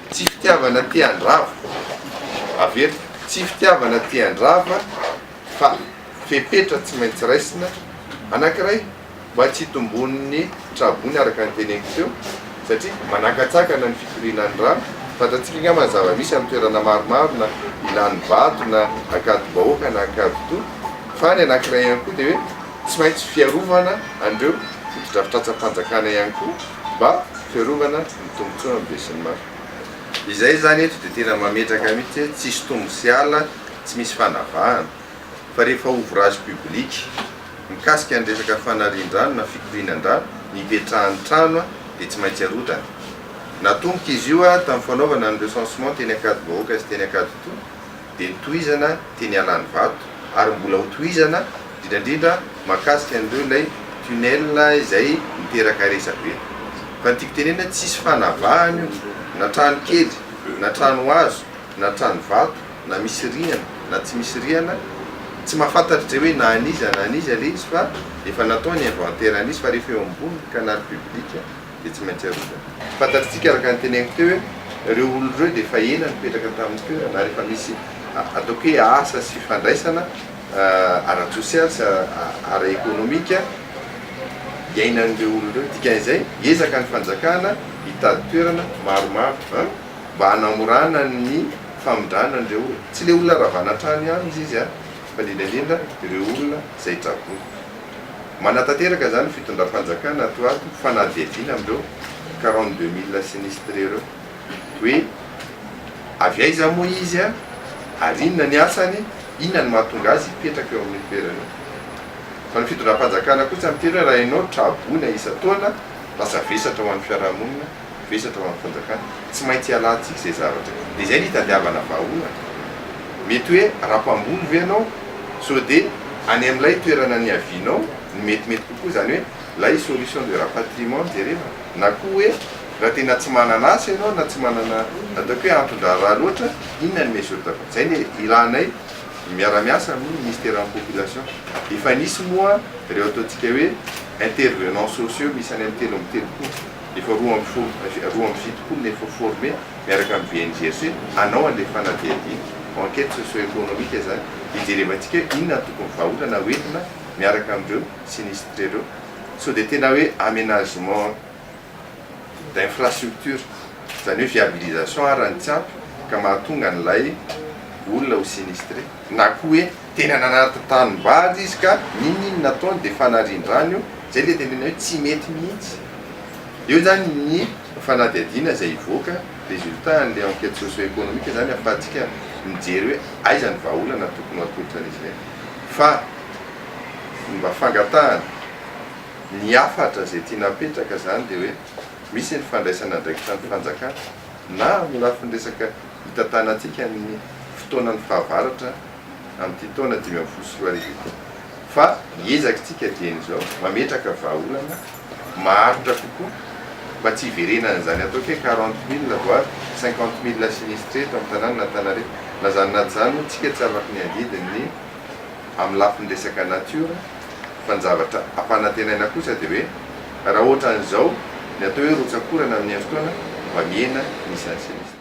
Tsy fitiavana te handrava, averiko, tsy fitiavana te handrava fa fepetra tsy maintsy raisina, anankiray mba tsy hitomboan'ny trabony araka ny teneniko teo satria manakatsakana ny fitoriana ny rano, fantatsika angamba ny zava-misy amin'ny toerana maromaro na Ilanivato na Ankadimbahoaka na Ankaditoa fa ny anankiray ihany koa dia hoe tsy maintsy fiarovana an'ireo fotodrafitrasam-panjakana ihany koa mba fiarovana ny tombontsoan'ny besinimaro. Izay izany eto dia tena mametraka mihitsy hoe tsisy tombo sy ala, tsy misy fanavahana fa rehefa ouvrage public mikasika ny resaka fanarian-drano na fikorianan-drano ny hipetrahan'ny trano dia tsy maintsy arodana. Natomboka izy io tamin'ny fanaovana ny recensement teny Ankadimbahoaka sy teny Ankaditoa dia notohizana teny Alanivato ary mbola hotohizana indrindra indrindra mahakasika an'ireo ilay tunnel izay niteraka resabe. Fa ny tiako tenenina tsisy fanavahana io na trano kely na trano hazo na trano vato na misy rihana na tsy misy rihana, tsy mahafantatra izay hoe na an'iza na an'iza ilay izy fa efa natao ny inventaire an'izy fa rehefa eo ambony canal public dia tsy maintsy arovana. Fantatritsika araka ny teneniko teo hoe ireo olona ireo dia efa ela nipetraka tamin'ny toerana ary efa misy ataoko hoe asa sy fifandraisana ara-tsosialy sy ara-ekonomika iainan'ireo olona ireo. Dikan'izay, hiezaka ny fanjakana hitady toerana maromaro mba hanamorana ny famindrana an'ireo olona. Tsy ilay olona ravana trano ihany izy izy fa indrindra indrindra ireo olona izay traboina. Manatanteraka izany ny fitondram-panjakana ato ho ato fanadihadiana amin'ireo 42 mille sinistrés ireo hoe avy aiza moa izy ary inona ny asany, inona no mahatonga azy hipetraka eo amin'io toerana io. Fa ny fitondram-panjakana kosa miteny hoe raha ianao traboina isan-taona, lasa vesatra ho an'ny fiarahamonina, vesatra ho an'ny fanjakana. Tsy maintsy ialantsika izay zavatra izay. Dia izay no itadiavana vahaolana. Mety hoe raha mpamboly ve ianao, sao dia any amin'ilay toerana niavianao no metimety kokoa, izany hoe ilay solution de rapatriement no jerevana. Na koa hoe raha tena tsy manana asa ianao na tsy manana ataoko hoe anton-draharaha loatra, inona ny mesure d'accompagnement. Izay no ilanay miara-miasa amin'ny ministeran'ny population. Efa nisy moa ireo ataontsika hoe intervenants sociaux misy any amin'ny 33. Efa 12, 72 no efa formé miaraka amin'ny VNGRC hanao an'ilay fanadihadiana, enquête socio-économique izany, hijerevantsika hoe inona no tokony vahaolana hoentina miaraka amin'ireo sinistrés ireo. Sao dia tena hoe aménagement d'infrastructure, izany hoe viabilisation ara no tsy ampy ka mahatonga an'ilay olona ho sinistré. Na koa hoe tena nanaty tanimbary izy ka n'inon'inona ataony dia fanarian-drano io, izay ilay tenenina hoe tsy mety mihitsy. Eo izany ny fanadihadiana izay hivoaka, résultat an'ilay enquête socio-économique izany ahafahantsika mijery hoe aiza ny vahaolana tokony ho atolotra an'izy ireny. Fa ny mba fangatahana, ny hafatra izay tiana apetraka izany dia hoe misy ny fandraisana andraikitra ny fanjakana na amin'ny lafiny resaka hitantanantsika ny fotoanan'ny fahavaratra amin'ity taona 2015 ity fa hiezaka isika dieny izao mametraka vahaolana maharitra kokoa mba tsy hiverenan'izany ataoko hoe 40 mille voire 50 mille sinistrés eto amin'ny tanànan'Antananarivo. Na izany na tsy izany moa tsika tsy afaky ny handidy ny amin'ny lafiny resaka natiora fa ny zavatra ampanantenaina kosa dia hoe raha ohatran'izao ny atao hoe rotsak'orana amin'ny herintaona mba mihena ny isan'ny sinistre.